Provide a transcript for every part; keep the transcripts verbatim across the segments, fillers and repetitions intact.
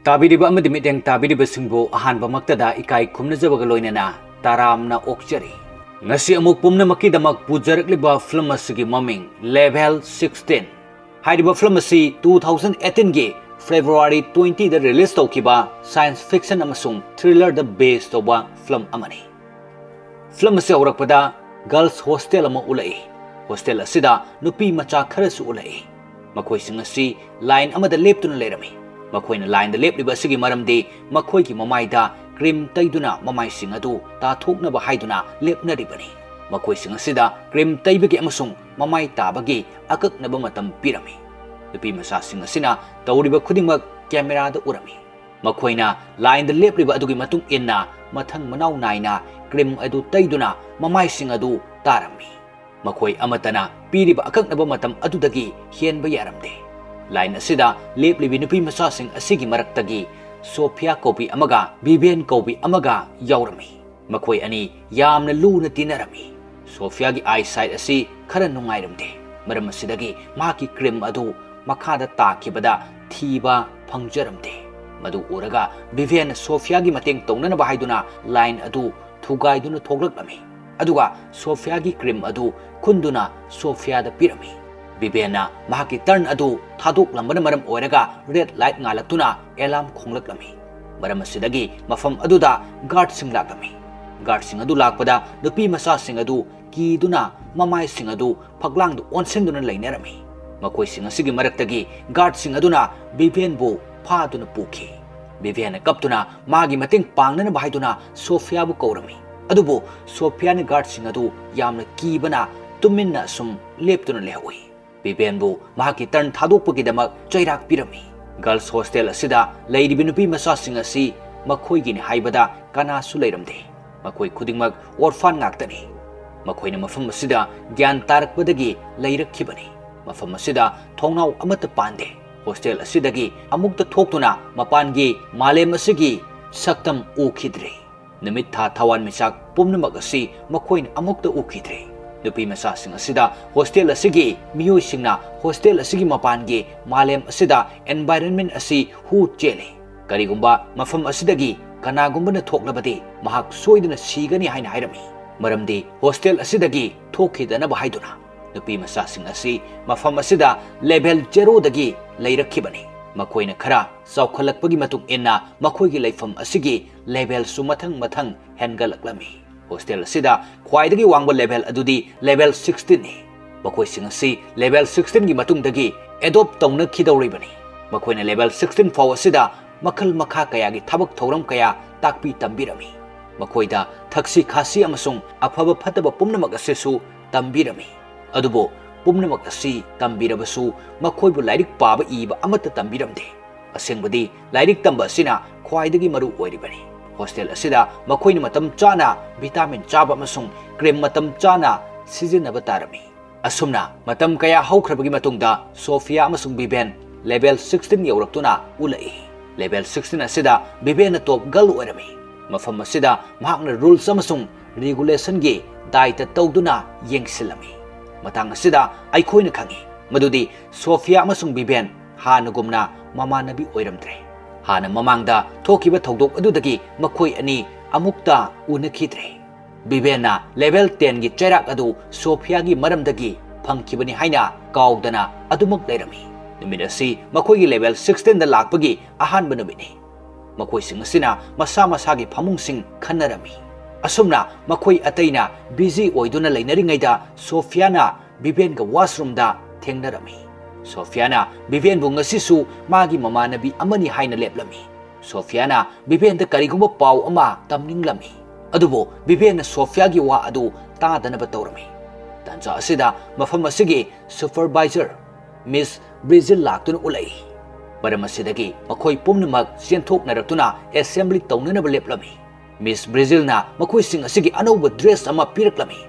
ꯇꯥꯕꯤꯔꯤꯕ ꯑꯃꯗꯤ ꯃꯤꯠꯌꯦꯡ ꯇꯥꯕꯤꯔꯤꯕꯁꯤꯡꯕꯨ ꯑꯍꯥꯟꯕꯃꯛꯇꯗ ꯏꯀꯥꯏ ꯈꯨꯝꯅꯖꯕꯒ ꯂꯣꯏꯅꯅ ꯇꯔꯥꯝꯅ ꯑꯣꯛꯆꯔꯤ꯫ ꯉꯁꯤ ꯑꯃꯨꯛ ꯄꯨꯝꯅꯃꯛꯀꯤꯗꯃꯛ ꯄꯨꯖꯔꯛꯂꯤꯕ ꯐꯤꯂꯝ ꯑꯁꯤꯒꯤ ꯃꯃꯤꯡ Level sixteen꯫ ꯍꯥꯏꯔꯤꯕ ꯐꯤꯂꯝ ꯑꯁꯤ two thousand eighteen ꯒꯤ February twenty ꯗ release ꯇꯧꯈꯤꯕ science fiction ꯑꯃꯁꯨꯡ thriller ꯗ base ꯇꯧꯕ ꯐꯤꯂꯝ ꯑꯃꯅꯤ꯫ ꯐꯤꯂꯝ ꯑꯁꯤ ꯍꯧꯔꯛꯄꯗ girls hostel ꯑꯃ ꯎꯠꯂꯛꯏ꯫ Hostel ꯑꯁꯤꯗ ꯅꯨꯄꯤ ꯃꯆꯥ ꯈꯔꯁꯨ ꯎꯠꯂꯛꯏ꯫ ꯃꯈꯣꯏꯁꯤꯡ ꯑꯁꯤ line ꯑꯃꯗ ꯂꯦꯞꯇꯨꯅ ꯂꯩꯔꯝꯃꯤ꯫ ꯃꯈꯣꯏꯅ line ꯗ ꯂꯦꯞꯂꯤꯕ ꯑꯁꯤꯒꯤ ꯃꯔꯝꯗꯤ ꯃꯈꯣꯏꯒꯤ ꯃꯃꯥꯏꯗ cream ꯇꯩꯗꯨꯅ ꯃꯃꯥꯏꯁꯤꯡ ꯑꯗꯨ ꯇꯥꯊꯣꯛꯅꯕ ꯍꯥꯏꯗꯨꯅ ꯂꯦꯞꯅꯔꯤꯕꯅꯤ꯫ ꯃꯈꯣꯏꯁꯤꯡ ꯑꯁꯤꯗ cream ꯇꯩꯕꯒꯤ ꯑꯃꯁꯨꯡ ꯃꯃꯥꯏ ꯇꯥꯕꯒꯤ ꯑꯀꯛꯅꯕ ꯃꯇꯝ ꯄꯤꯔꯝꯃꯤ꯫ ꯅꯨꯄꯤ ꯃꯆꯥꯁꯤꯡ ꯑꯁꯤꯅ ꯇꯧꯔꯤꯕ ꯈꯨꯗꯤꯡꯃꯛ camera ꯗ ꯎꯔꯝꯃꯤ꯫ ꯃꯈꯣꯏꯅ line ꯗ ꯂꯦꯞꯂꯤꯕ ꯑꯗꯨꯒꯤ ꯃꯇꯨꯡ ꯏꯟꯅ ꯃꯊꯪ ꯃꯅꯥꯎ ꯅꯥꯏꯅ cream ꯑꯗꯨ ꯇꯩꯗꯨꯅ ꯃꯃꯥꯏꯁꯤꯡ ꯑꯗꯨ ꯇꯥꯔꯝꯃꯤ꯫ ꯃꯈꯣꯏ ꯑꯃꯠꯇꯅ ꯄꯤꯔꯤꯕ ꯑꯀꯛꯅꯕ ꯃꯇꯝ ꯑꯗꯨꯗꯒꯤ ꯍꯦꯟꯕ ꯌꯥꯔꯝꯗꯦ꯫ Line ꯑꯁꯤꯗ ꯂꯦꯞꯂꯤꯕꯤ ꯅꯨꯄꯤ ꯃꯆꯥꯁꯤꯡ ꯑꯁꯤꯒꯤ ꯃꯔꯛꯇꯒꯤ ꯁꯣꯐꯤꯌꯥ ꯀꯧꯕꯤ ꯑꯃꯒ ꯚꯤꯚꯦꯟ ꯀꯧꯕꯤ ꯑꯃꯒ ꯌꯥꯎꯔꯝꯃꯤ꯫ ꯃꯈꯣꯏ ꯑꯅꯤ ꯌꯥꯝꯅ ꯂꯨꯅ ꯇꯤꯟꯅꯔꯝꯃꯤ꯫ ꯁꯣꯐꯤꯌꯥꯒꯤ eyesight ꯑꯁꯤ ꯈꯔ ꯅꯨꯡꯉꯥꯏꯔꯝꯗꯦ꯫ ꯃꯔꯝ ꯑꯁꯤꯗꯒꯤ ꯃꯍꯥꯛꯀꯤ cream ꯑꯗꯨ ꯃꯈꯥꯗ ꯇꯥꯈꯤꯕꯗ ꯊꯤꯕ ꯐꯪꯖꯔꯝꯗꯦ꯫ ꯃꯗꯨ ꯎꯔꯒ ꯚꯤꯚꯦꯟꯅ ꯁꯣꯐꯤꯌꯥꯒꯤ ꯃꯇꯦꯡ ꯇꯧꯅꯅꯕ ꯍꯥꯏꯗꯨꯅ line ꯑꯗꯨ ꯊꯨꯒꯥꯏꯗꯨꯅ ꯊꯣꯛꯂꯛꯂꯝꯃꯤ꯫ ꯑꯗꯨꯒ ꯁꯣꯐꯤꯌꯥꯒꯤ cream ꯑꯗꯨ ꯈꯨꯟꯗꯨꯅ ꯁꯣꯐꯤꯌꯥꯗ ꯄꯤꯔꯝꯃꯤ꯫ ꯚꯤꯚꯦꯟꯅ ꯃꯍꯥꯛꯀꯤ turn ꯑꯗꯨ ꯊꯥꯗꯣꯛꯂꯝꯕꯅ ꯃꯔꯝ ꯑꯣꯏꯔꯒ red light ꯉꯥꯜꯂꯛꯇꯨꯅ alarm ꯈꯣꯡꯂꯛꯂꯝꯃꯤ꯫ ꯃꯔꯝ ꯑꯁꯤꯗꯒꯤ ꯃꯐꯝ ꯑꯗꯨꯗ guard ꯁꯤꯡ ꯂꯥꯛꯂꯝꯃꯤ꯫ Guard ꯁꯤꯡ ꯑꯗꯨ ꯂꯥꯛꯄꯗ ꯅꯨꯄꯤ ꯃꯆꯥꯁꯤꯡ ꯑꯗꯨ ꯀꯤꯗꯨꯅ ꯃꯃꯥꯏꯁꯤꯡ ꯑꯗꯨ ꯐꯛꯂꯥꯡꯗ ꯑꯣꯟꯁꯤꯟꯗꯨꯅ ꯂꯩꯅꯔꯝꯃꯤ꯫ ꯃꯈꯣꯏꯁꯤꯡ ꯑꯁꯤꯒꯤ ꯃꯔꯛꯇꯒꯤ guard ꯁꯤꯡ ꯑꯗꯨꯅ ꯚꯤꯚꯦꯟꯕꯨ ꯐꯥꯗꯨꯅ ꯄꯨꯈꯤ꯫ ꯚꯤꯚꯦꯟꯅ ꯀꯞꯇꯨꯅ ꯃꯥꯒꯤ ꯃꯇꯦꯡ ꯄꯥꯡꯅꯅꯕ ꯍꯥꯏꯗꯨꯅ ꯁꯣꯐꯤꯌꯥꯕꯨ ꯀꯧꯔꯝꯃꯤ꯫ ꯑꯗꯨꯕꯨ ꯁꯣꯐꯤꯌꯥꯅ guard ꯁꯤꯡ ꯑꯗꯨ ꯌꯥꯝꯅ ꯀꯤꯕꯅ ꯇꯨꯃꯤꯟꯅ ꯑꯁꯨꯝ ꯂꯦꯞꯇꯨꯅ ꯂꯩꯍꯧꯏ꯫ ꯚꯤꯚꯦꯟꯕꯨ ꯃꯍꯥꯛꯀꯤ turn ꯊꯥꯗꯣꯛꯄꯒꯤꯗꯃꯛ ꯆꯩꯔꯥꯛ ꯄꯤꯔꯝꯃꯤ꯫ Girls hostel ꯑꯁꯤꯗ ꯂꯩꯔꯤꯕ ꯅꯨꯄꯤ ꯃꯆꯥꯁꯤꯡ ꯑꯁꯤ ꯃꯈꯣꯏꯒꯤꯅꯤ ꯍꯥꯏꯕꯗ ꯀꯅꯥꯁꯨ ꯂꯩꯔꯝꯗꯦ꯫ ꯃꯈꯣꯏ ꯈꯨꯗꯤꯡꯃꯛ orphan ꯉꯥꯛꯇꯅꯤ꯫ ꯃꯈꯣꯏꯅ ꯃꯐꯝ ꯑꯁꯤꯗ ꯒ꯭ꯌꯥꯟ ꯇꯥꯔꯛꯄꯗꯒꯤ ꯂꯩꯔꯛꯈꯤꯕꯅꯤ꯫ ꯃꯐꯝ ꯑꯁꯤꯗ ꯊꯣꯡꯅꯥꯎ ꯑꯃꯠꯇ ꯄꯥꯟꯗꯦ꯫ Hostel ꯑꯁꯤꯗꯒꯤ ꯑꯃꯨꯛꯇ ꯊꯣꯛꯇꯨꯅ ꯃꯄꯥꯟꯒꯤ ꯃꯥꯂꯦꯝ ꯑꯁꯤꯒꯤ ꯁꯛꯇꯝ ꯎꯈꯤꯗ꯭ꯔꯤ꯫ ꯅꯨꯃꯤꯠ ꯊꯥ ꯊꯋꯥꯟꯃꯤꯆꯥꯛ ꯄꯨꯝꯅꯃꯛ ꯑꯁꯤ ꯃꯈꯣꯏꯅ ꯑꯃꯨꯛꯇ ꯎꯈꯤꯗ꯭ꯔꯤ꯫ ꯅꯨꯄꯤ ꯃꯆꯥꯁꯤꯡ ꯑꯁꯤꯗ hostel ꯑꯁꯤꯒꯤ ꯃꯤꯑꯣꯏꯁꯤꯡꯅ hostel ꯑꯁꯤꯒꯤ ꯃꯄꯥꯟꯒꯤ ꯃꯥꯂꯦꯝ ꯑꯁꯤꯗ environment ꯑꯁꯤ ꯍꯨ ꯆꯦꯜꯂꯤ꯫ "ꯀꯔꯤꯒꯨꯝꯕ ꯃꯐꯝ ꯑꯁꯤꯗꯒꯤ ꯀꯅꯥꯒꯨꯝꯕꯅ ꯊꯣꯛꯂꯕꯗꯤ, ꯃꯍꯥꯛ ꯁꯣꯏꯗꯅ ꯁꯤꯒꯅꯤ" ꯍꯥꯏꯅ ꯍꯥꯏꯔꯝꯃꯤ꯫ ꯃꯔꯝꯗꯤ ꯍꯣꯁꯇꯦꯜ ꯑꯁꯤꯗꯒꯤ ꯊꯣꯛꯈꯤꯗꯅꯕ ꯍꯥꯏꯗꯨꯅ ꯅꯨꯄꯤ ꯃꯆꯥꯁꯤꯡ ꯑꯁꯤ ꯃꯐꯝ ꯑꯁꯤꯗ ꯂꯦꯚꯦꯜ ꯖꯦꯔꯣꯗꯒꯤ ꯂꯩꯔꯛꯈꯤꯕꯅꯤ꯫ ꯃꯈꯣꯏꯅ ꯈꯔ ꯆꯥꯎꯈꯠꯂꯛꯄꯒꯤ ꯃꯇꯨꯡ ꯏꯟꯅ ꯃꯈꯣꯏꯒꯤ ꯂꯩꯐꯝ ꯑꯁꯤꯒꯤ ꯂꯦꯚꯦꯜꯁꯨ ꯃꯊꯪ ꯃꯊꯪ ꯍꯦꯟꯒꯠꯂꯛꯂꯝꯃꯤ꯫ ꯍꯣꯁꯇꯦꯜ ꯑꯁꯤꯗ ꯈ꯭ꯋꯥꯏꯗꯒꯤ ꯋꯥꯡꯕ ꯂꯦꯚꯦꯜ ꯑꯗꯨꯗꯤ ꯂꯦꯚꯦꯜ ꯁꯤꯛꯁꯇꯤꯟꯅꯤ꯫ ꯃꯈꯣꯏꯁꯤꯡ ꯑꯁꯤ ꯂꯦꯚꯦꯜ ꯁꯤꯛꯁꯇꯤꯟꯒꯤ ꯃꯇꯨꯡꯗꯒꯤ ꯑꯦꯗꯣꯞ ꯇꯧꯅꯈꯤꯗꯧꯔꯤꯕꯅꯤ꯫ ꯃꯈꯣꯏꯅ ꯂꯦꯚꯦꯜ ꯁꯤꯛꯁꯇꯤꯟ ꯐꯥꯎ ꯑꯁꯤꯗ ꯃꯈꯜ ꯃꯈꯥ ꯀꯌꯥꯒꯤ ꯊꯕꯛ ꯊꯧꯔꯝ ꯀꯌꯥ ꯇꯥꯛꯄꯤ ꯇꯝꯕꯤꯔꯝꯃꯤ꯫ ꯃꯈꯣꯏꯗ ꯊꯛꯁꯤ ꯈꯥꯁꯤ ꯑꯃꯁꯨꯡ ꯑꯐꯕ ꯐꯠꯇꯕ ꯄꯨꯝꯅꯃꯛ ꯑꯁꯤꯁꯨ ꯇꯝꯕꯤꯔꯝꯃꯤ꯫ ꯑꯗꯨꯕꯨ ꯄꯨꯝꯅꯃꯛ ꯑꯁꯤ ꯇꯝꯕꯤꯔꯕꯁꯨ ꯃꯈꯣꯏꯕꯨ ꯂꯥꯏꯔꯤꯛ ꯄꯥꯕ ꯏꯕ ꯑꯃꯠꯇ ꯇꯝꯕꯤꯔꯝꯗꯦ꯫ ꯑꯁꯦꯡꯕꯗꯤ ꯂꯥꯏꯔꯤꯛ ꯇꯝꯕ ꯑꯁꯤꯅ ꯈ꯭ꯋꯥꯏꯗꯒꯤ ꯃꯔꯨ ꯑꯣꯏꯔꯤꯕꯅꯤ꯫ ꯍꯣꯁꯇꯦꯜ ꯑꯁꯤꯗ ꯃꯈꯣꯏꯅ ꯃꯇꯝ ꯆꯥꯅ ꯚꯤꯇꯥꯃꯤꯟ ꯆꯥꯕ ꯑꯃꯁꯨꯡ ꯀ꯭ꯔꯤꯝ ꯃꯇꯝ ꯆꯥꯅ ꯁꯤꯖꯤꯟꯅꯕ ꯇꯥꯔꯝꯃꯤ꯫ ꯑꯁꯨꯝꯅ ꯃꯇꯝ ꯀꯌꯥ ꯍꯧꯈ꯭ꯔꯕꯒꯤ ꯃꯇꯨꯡꯗ ꯁꯣꯐꯤꯌꯥ ꯑꯃꯁꯨꯡ ꯕꯤꯕꯦꯟ ꯂꯦꯚꯦꯜ ꯁꯤꯛꯁꯇꯤꯟ ꯌꯧꯔꯛꯇꯨꯅ ꯎꯠꯂꯛꯏ꯫ ꯂꯦꯚꯦꯜ ꯁꯤꯛꯁꯇꯤꯟ ꯑꯁꯤꯗ ꯕꯤꯕꯦꯟꯅ ꯇꯣꯞ ꯒꯔꯜ ꯑꯣꯏꯔꯝꯃꯤ꯫ ꯃꯐꯝ ꯑꯁꯤꯗ ꯃꯍꯥꯛꯅ ꯔꯨꯜꯁ ꯑꯃꯁꯨꯡ ꯔꯤꯒꯨꯂꯦꯁꯟꯒꯤ ꯗꯥꯏꯇ ꯇꯧꯗꯨꯅ ꯌꯦꯡꯁꯤꯜꯂꯝꯃꯤ꯫ ꯃꯇꯥꯡ ꯑꯁꯤꯗ ꯑꯩꯈꯣꯏꯅ ꯈꯪꯏ ꯃꯗꯨꯗꯤ ꯁꯣꯐꯤꯌꯥ ꯑꯃꯁꯨꯡ ꯕꯤꯕꯦꯟ ꯍꯥꯟꯅꯒꯨꯝꯅ ꯃꯃꯥꯟꯅꯕꯤ ꯑꯣꯏꯔꯝꯗ꯭ꯔꯦ꯫ ꯍꯥꯟꯅ ꯃꯃꯥꯡꯗ ꯊꯣꯛꯈꯤꯕ ꯊꯧꯗꯣꯛ ꯑꯗꯨꯗꯒꯤ ꯃꯈꯣꯏ ꯑꯅꯤ ꯑꯃꯨꯛꯇ ꯎꯅꯈꯤꯗ꯭ꯔꯦ꯫ ꯕꯤꯕꯦꯟꯅ ꯂꯦꯚꯦꯜ ꯇꯦꯟꯒꯤ ꯆꯩꯔꯥꯛ ꯑꯗꯨ ꯁꯣꯐꯤꯌꯥꯒꯤ ꯃꯔꯝꯗꯒꯤ ꯐꯪꯈꯤꯕꯅꯤ ꯍꯥꯏꯅ ꯀꯥꯎꯗꯅ ꯑꯗꯨꯃꯛ ꯂꯩꯔꯝꯃꯤ꯫ ꯅꯨꯃꯤꯠ ꯑꯁꯤ ꯃꯈꯣꯏꯒꯤ ꯂꯦꯚꯦꯜ ꯁꯤꯛꯁꯇꯤꯟꯗ ꯂꯥꯛꯄꯒꯤ ꯑꯍꯥꯟꯕ ꯅꯨꯃꯤꯠꯅꯤ꯫ ꯃꯈꯣꯏꯁꯤꯡ ꯑꯁꯤꯅ ꯃꯁꯥ ꯃꯁꯥꯒꯤ ꯐꯃꯨꯡꯁꯤꯡ ꯈꯟꯅꯔꯝꯃꯤ꯫ ꯑꯁꯨꯝꯅ ꯃꯈꯣꯏ ꯑꯇꯩꯅ ꯕꯤꯖꯤ ꯑꯣꯏꯗꯨꯅ ꯂꯩꯅꯔꯤꯉꯩꯗ ꯁꯣꯐꯤꯌꯥꯅ ꯕꯤꯕꯦꯟꯒ ꯋꯥꯁꯔꯨꯝꯗ ꯊꯦꯡꯅꯔꯝꯃꯤ꯫ ꯁꯣꯐꯤꯌꯥꯅ ꯕꯤꯕꯦꯟꯕꯨ ꯉꯁꯤꯁꯨ ꯃꯥꯒꯤ ꯃꯃꯥꯟꯅꯕꯤ ꯑꯃꯅꯤ ꯍꯥꯏꯅ ꯂꯦꯞꯂꯝꯃꯤ꯫ ꯁꯣꯐꯤꯌꯥꯅ ꯕꯤꯕꯦꯟꯗ ꯀꯔꯤꯒꯨꯝꯕ ꯄꯥꯎ ꯑꯃ ꯇꯝꯅꯤꯡꯂꯝꯃꯤ꯫ ꯑꯗꯨꯕꯨ ꯕꯤꯕꯦꯟꯅ ꯁꯣꯐꯤꯌꯥꯒꯤ ꯋꯥ ꯑꯗꯨ ꯇꯥꯗꯅꯕ ꯇꯧꯔꯝꯃꯤ꯫ ꯇꯥꯟꯖꯥ ꯑꯁꯤꯗ ꯃꯐꯝ ꯑꯁꯤꯒꯤ ꯁꯨꯄꯔꯚꯥꯏꯖꯔ ꯃꯤꯁ ꯕ꯭ꯔꯤꯖꯤꯜ ꯂꯥꯛꯇꯨꯅ ꯎꯠꯂꯛꯏ꯫ ꯃꯔꯝ ꯑꯁꯤꯗꯒꯤ ꯃꯈꯣꯏ ꯄꯨꯝꯅꯃꯛ ꯆꯦꯟꯊꯣꯛꯅꯔꯛꯇꯨꯅ ꯑꯦꯁꯦꯝꯕ꯭ꯂꯤ ꯇꯧꯅꯅꯕ ꯂꯦꯞꯂꯝꯃꯤ꯫ ꯃꯤꯁ ꯕ꯭ꯔꯤꯖꯤꯜꯅ ꯃꯈꯣꯏꯁꯤꯡ ꯑꯁꯤꯒꯤ ꯑꯅꯧꯕ ꯗ꯭ꯔꯦꯁ ꯑꯃ ꯄꯤꯔꯛꯂꯝꯃꯤ꯫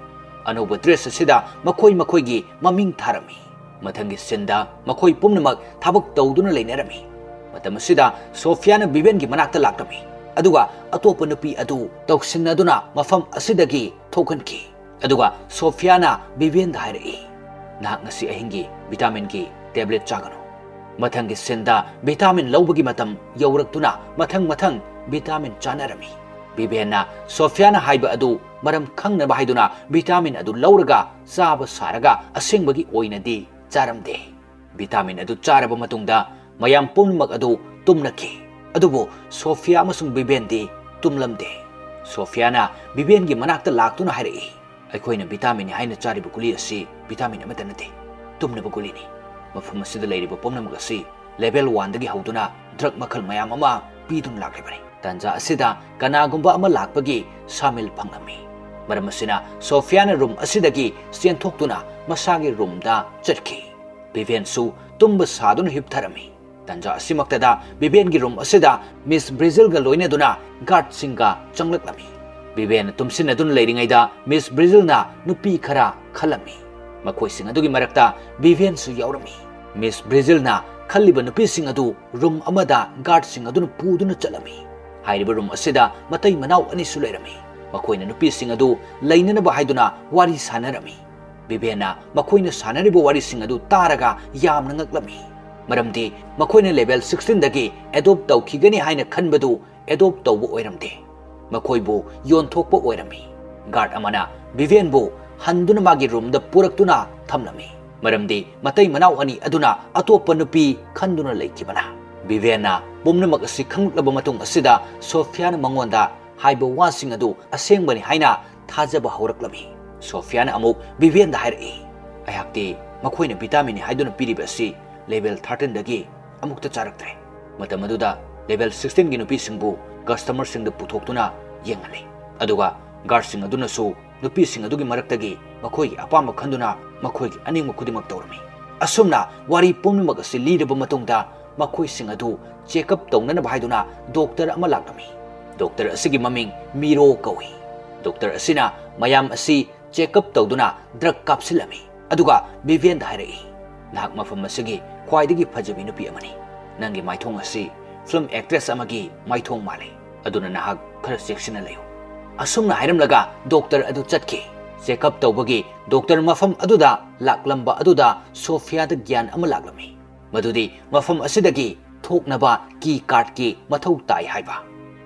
ꯑꯅꯧꯕ ꯗ꯭ꯔꯦꯁ ꯑꯁꯤꯗ ꯃꯈꯣꯏ ꯃꯈꯣꯏꯒꯤ ꯃꯃꯤꯡ ꯊꯥꯔꯝꯃꯤ꯫ ꯃꯊꯪꯒꯤ ꯁꯤꯟꯗ ꯃꯈꯣꯏ ꯄꯨꯝꯅꯃꯛ ꯊꯕꯛ ꯇꯧꯗꯨꯅ ꯂꯩꯅꯔꯝꯃꯤ꯫ ꯃꯇꯝ ꯑꯁꯤꯗ ꯁꯣꯐꯤꯌꯥꯅ ꯕꯤꯕꯦꯟꯒꯤ ꯃꯅꯥꯛꯇ ꯂꯥꯛꯂꯝꯃꯤ, ꯑꯗꯨꯒ ꯑꯇꯣꯞꯄ ꯅꯨꯄꯤ ꯑꯗꯨ ꯇꯧꯁꯤꯟꯅꯗꯨꯅ ꯃꯐꯝ ꯑꯁꯤꯗꯒꯤ ꯊꯣꯛꯍꯟꯈꯤ꯫ ꯑꯗꯨꯒ ꯁꯣꯐꯤꯌꯥꯅ ꯕꯤꯕꯦꯟꯗ ꯍꯥꯏꯔꯛꯏ, "ꯅꯍꯥꯛ ꯉꯁꯤ ꯑꯍꯤꯡꯒꯤ ꯚꯤꯇꯥꯃꯤꯟꯒꯤ ꯇꯦꯕ꯭ꯂꯦꯠ ꯆꯥꯒꯅꯨ꯫ ꯃꯊꯪꯒꯤ ꯁꯤꯟꯗ ꯚꯤꯇꯥꯃꯤꯟ ꯂꯧꯕꯒꯤ ꯃꯇꯝ ꯌꯧꯔꯛꯇꯨꯅ ꯃꯊꯪ ꯃꯊꯪ ꯚꯤꯇꯥꯃꯤꯟ ꯆꯥꯅꯔꯝꯃꯤ꯫ ꯕꯤꯕꯦꯟꯅ ꯁꯣꯐꯤꯌꯥꯅ ꯍꯥꯏꯕ ꯑꯗꯨ ꯃꯔꯝ ꯈꯪꯅꯕ ꯍꯥꯏꯗꯨꯅ ꯚꯤꯇꯥꯃꯤꯟ ꯑꯗꯨ ꯂꯧꯔꯒ ꯆꯥꯕ ꯁꯥꯔꯒ ꯑꯁꯦꯡꯕꯒꯤ ꯑꯣꯏꯅꯗꯤ ꯆꯥꯔꯝꯗꯦ꯫ ꯚꯤꯇꯥꯃꯤꯟ ꯑꯗꯨ ꯆꯥꯔꯕ ꯃꯇꯨꯡꯗ ꯃꯌꯥꯝ ꯄꯨꯝꯅꯃꯛ ꯑꯗꯨ ꯇꯨꯝꯅꯈꯤ꯫ ꯑꯗꯨꯕꯨ ꯁꯣꯐꯤꯌꯥ ꯑꯃꯁꯨꯡ ꯕꯤꯕꯦꯟꯗꯤ ꯇꯨꯝꯂꯝꯗꯦ꯫ ꯁꯣꯐꯤꯌꯥꯅ ꯕꯤꯕꯦꯟꯒꯤ ꯃꯅꯥꯛꯇ ꯂꯥꯛꯇꯨꯅ ꯍꯥꯏꯔꯛꯏ, "ꯑꯩꯈꯣꯏꯅ ꯚꯤꯇꯥꯃꯤꯟꯅꯤ ꯍꯥꯏꯅ ꯆꯥꯔꯤꯕ ꯒꯨꯂꯤ ꯑꯁꯤ ꯚꯤꯇꯥꯃꯤꯟ ꯑꯃꯠꯇ ꯅꯠꯇꯦ, ꯇꯨꯝꯅꯕ ꯒꯨꯂꯤꯅꯤ꯫ ꯃꯐꯝ ꯑꯁꯤꯗ ꯂꯩꯔꯤꯕ ꯄꯨꯝꯅꯃꯛ ꯑꯁꯤ ꯂꯦꯚꯦꯜ ꯋꯥꯟꯗꯒꯤ ꯍꯧꯗꯨꯅ ꯗ꯭ꯔꯒ ꯃꯈꯜ ꯃꯌꯥꯝ ꯑꯃ ꯄꯤꯗꯨꯅ ꯂꯥꯛꯂꯤꯕꯅꯤ꯫" ꯇꯥꯟꯖꯥ ꯑꯁꯤꯗ ꯀꯅꯥꯒꯨꯝꯕ ꯑꯃ ꯂꯥꯛꯄꯒꯤ ꯁꯥꯃꯤꯜ ꯐꯪꯂꯝꯃꯤ꯫ ꯃꯔꯝ ꯑꯁꯤꯅ ꯁꯣꯐꯤꯌꯥꯅ ꯔꯨꯝ ꯑꯁꯤꯗꯒꯤ ꯆꯦꯟꯊꯣꯛꯇꯨꯅ ꯃꯁꯥꯒꯤ ꯔꯨꯝꯗ ꯆꯠꯈꯤ꯫ ꯕꯤꯕꯦꯟꯁꯨ ꯇꯨꯝꯕ ꯁꯥꯗꯨꯅ ꯍꯤꯞꯊꯔꯝꯃꯤ꯫ ꯇꯥꯟꯖꯥ ꯑꯁꯤꯃꯛꯇꯗ ꯕꯤꯕꯦꯟꯒꯤ ꯔꯨꯝ ꯑꯁꯤꯗ ꯃꯤꯁ ꯕ꯭ꯔꯤꯖꯤꯜꯒ ꯂꯣꯏꯅꯗꯨꯅ ꯒꯥꯔꯗꯁꯤꯡꯒ ꯆꯪꯂꯛꯂꯝꯃꯤ꯫ ꯕꯤꯕꯦꯟꯅ ꯇꯨꯝꯁꯤꯟꯅꯗꯨꯅ ꯂꯩꯔꯤꯉꯩꯗ ꯃꯤꯁ ꯕ꯭ꯔꯤꯖꯤꯜꯅ ꯅꯨꯄꯤ ꯈꯔ ꯈꯜꯂꯝꯃꯤ꯫ ꯃꯈꯣꯏꯁꯤꯡ ꯑꯗꯨꯒꯤ ꯃꯔꯛꯇ ꯕꯤꯕꯦꯟꯁꯨ ꯌꯥꯎꯔꯝꯃꯤ꯫ ꯃꯤꯁ ꯕ꯭ꯔꯤꯖꯤꯜꯅ ꯈꯜꯂꯤꯕ ꯅꯨꯄꯤꯁꯤꯡ ꯑꯗꯨ ꯔꯨꯝ ꯑꯃꯗ ꯒꯥꯔꯗꯁꯤꯡ ꯑꯗꯨꯅ ꯄꯨꯗꯨꯅ ꯆꯠꯂꯝꯃꯤ꯫ ꯍꯥꯏꯔꯤꯕ ꯔꯨꯝ ꯑꯁꯤꯗ ꯃꯇꯩ ꯃꯅꯥꯎ ꯑꯅꯤꯁꯨ ꯂꯩꯔꯝꯃꯤ꯫ ꯃꯈꯣꯏꯅ ꯅꯨꯄꯤꯁꯤꯡ ꯑꯗꯨ ꯂꯩꯅꯅꯕ ꯍꯥꯏꯗꯨꯅ ꯋꯥꯔꯤ ꯁꯥꯟꯅꯔꯝꯃꯤ꯫ ꯕꯤꯕꯦꯟꯅ ꯃꯈꯣꯏꯅ ꯁꯥꯟꯅꯔꯤꯕ ꯋꯥꯔꯤꯁꯤꯡ ꯑꯗꯨ ꯇꯥꯔꯒ ꯌꯥꯝꯅ ꯉꯛꯂꯝꯃꯤ꯫ ꯃꯔꯝꯗꯤ ꯃꯈꯣꯏꯅ ꯂꯦꯚꯦꯜ ꯁꯤꯛꯁꯇꯤꯟꯗꯒꯤ ꯑꯦꯗꯣꯞ ꯇꯧꯈꯤꯒꯅꯤ ꯍꯥꯏꯅ ꯈꯟꯕꯗꯨ ꯑꯦꯗꯣꯞ ꯇꯧꯕ ꯑꯣꯏꯔꯝꯗꯦ꯫ ꯃꯈꯣꯏꯕꯨ ꯌꯣꯟꯊꯣꯛꯄ ꯑꯣꯏꯔꯝꯃꯤ꯫ ꯒꯥꯔꯗ ꯑꯃꯅ ꯕꯤꯕꯦꯟꯕꯨ ꯍꯟꯗꯨꯅ ꯃꯥꯒꯤ ꯔꯨꯝꯗ ꯄꯨꯔꯛꯇꯨꯅ ꯊꯝꯂꯝꯃꯤ꯫ ꯃꯔꯝꯗꯤ ꯃꯇꯩ ꯃꯅꯥꯎ ꯑꯅꯤ ꯑꯗꯨꯅ ꯑꯇꯣꯞꯄ ꯅꯨꯄꯤ ꯈꯟꯗꯨꯅ ꯂꯩꯈꯤꯕꯅ꯫ ꯕꯤꯕꯦꯟꯅ ꯄꯨꯝꯅꯃꯛ ꯑꯁꯤ ꯈꯪꯂꯛꯂꯕ ꯃꯇꯨꯡ ꯑꯁꯤꯗ ꯁꯣꯐꯤꯌꯥꯅ ꯃꯉꯣꯟꯗ ꯍꯥꯏꯕ ꯋꯥꯁꯤꯡ ꯑꯗꯨ ꯑꯁꯦꯡꯕꯅꯤ ꯍꯥꯏꯅ ꯊꯥꯖꯕ ꯍꯧꯔꯛꯂꯝꯃꯤ꯫ ꯁꯣꯐꯤꯌꯥꯅ ꯑꯃꯨꯛ ꯕꯤꯕꯦꯟꯗ ꯍꯥꯏꯔꯛꯏ, "ꯑꯩꯍꯥꯛꯇꯤ ꯃꯈꯣꯏꯅ ꯚꯤꯇꯥꯃꯤꯟꯅꯤ ꯍꯥꯏꯗꯨꯅ ꯄꯤꯔꯤꯕ ꯑꯁꯤ ꯂꯦꯚꯦꯜ ꯊꯥꯔꯇꯤꯟꯗꯒꯤ ꯑꯃꯨꯛꯇ ꯆꯥꯔꯛꯇ꯭ꯔꯦ꯫ ꯃꯇꯝ ꯑꯗꯨꯗ ꯂꯦꯚꯦꯜ ꯁꯤꯛꯁꯇꯤꯟꯒꯤ ꯅꯨꯄꯤꯁꯤꯡꯕꯨ ꯀꯁꯇꯃꯔꯁꯤꯡꯗ ꯄꯨꯊꯣꯛꯇꯨꯅ ꯌꯦꯡꯍꯜꯂꯤ꯫ ꯑꯗꯨꯒ ꯒꯥꯔꯗꯁꯤꯡ ꯑꯗꯨꯅꯁꯨ ꯅꯨꯄꯤꯁꯤꯡ ꯑꯗꯨꯒꯤ ꯃꯔꯛꯇꯒꯤ ꯃꯈꯣꯏꯒꯤ ꯑꯄꯥꯝꯕ ꯈꯟꯗꯨꯅ ꯃꯈꯣꯏꯒꯤ ꯑꯅꯤꯡꯕ ꯈꯨꯗꯤꯡꯃꯛ ꯇꯧꯔꯝꯃꯤ꯫" ꯑꯁꯨꯝꯅ ꯋꯥꯔꯤ ꯄꯨꯝꯅꯃꯛ ꯑꯁꯤ ꯂꯤꯔꯕ ꯃꯇꯨꯡꯗ ꯃꯈꯣꯏꯁꯤꯡ ꯑꯗꯨ ꯆꯦꯛꯑꯞ ꯇꯧꯅꯅꯕ ꯍꯥꯏꯗꯨꯅ ꯗꯣꯛꯇꯔ ꯑꯃ ꯂꯥꯛꯂꯝꯃꯤ꯫ ꯗꯣꯛꯇꯔ ꯑꯁꯤꯒꯤ ꯃꯃꯤꯡ ꯃꯤꯔꯣ ꯀꯧꯏ꯫ ꯗꯣꯛꯇꯔ ꯑꯁꯤꯅ ꯃꯌꯥꯝ ꯑꯁꯤ ꯆꯦꯛꯑꯞ ꯇꯧꯗꯨꯅ ꯗ꯭ꯔꯒ ꯀꯥꯞꯁꯤꯜꯂꯝꯃꯤ꯫ ꯑꯗꯨꯒ ꯕꯤꯕꯦꯟꯗ ꯍꯥꯏꯔꯛꯏ, "ꯅꯍꯥꯛ ꯃꯐꯝ ꯑꯁꯤꯒꯤ ꯈ꯭ꯋꯥꯏꯗꯒꯤ ꯐꯖꯕꯤ ꯅꯨꯄꯤ ꯑꯃꯅꯤ꯫ ꯅꯪꯒꯤ ꯃꯥꯏꯊꯣꯡ ꯑꯁꯤ ꯐꯤꯂꯝ ꯑꯦꯛꯇ꯭ꯔꯦꯁ ꯑꯃꯒꯤ ꯃꯥꯏꯊꯣꯡ ꯃꯥꯜꯂꯤ꯫ ꯑꯗꯨꯅ ꯅꯍꯥꯛ ꯈꯔ ꯆꯦꯛꯁꯤꯟꯅ ꯂꯩꯌꯨ꯫" ꯑꯁꯨꯝꯅ ꯍꯥꯏꯔꯝꯂꯒ ꯗꯣꯛꯇꯔ ꯑꯗꯨ ꯆꯠꯈꯤ꯫ ꯆꯦꯛꯑꯞ ꯇꯧꯕꯒꯤ ꯗꯣꯛꯇꯔ ꯃꯐꯝ ꯑꯗꯨꯗ ꯂꯥꯛꯂꯝꯕ ꯑꯗꯨꯗ ꯁꯣꯐꯤꯌꯥꯗ ꯒ꯭ꯌꯥꯟ ꯑꯃ ꯂꯥꯛꯂꯝꯃꯤ꯫ ꯃꯗꯨꯗꯤ ꯃꯐꯝ ꯑꯁꯤꯗꯒꯤ ꯊꯣꯛꯅꯕ key cardꯀꯤ ꯃꯊꯧ ꯇꯥꯏ ꯍꯥꯏꯕ꯫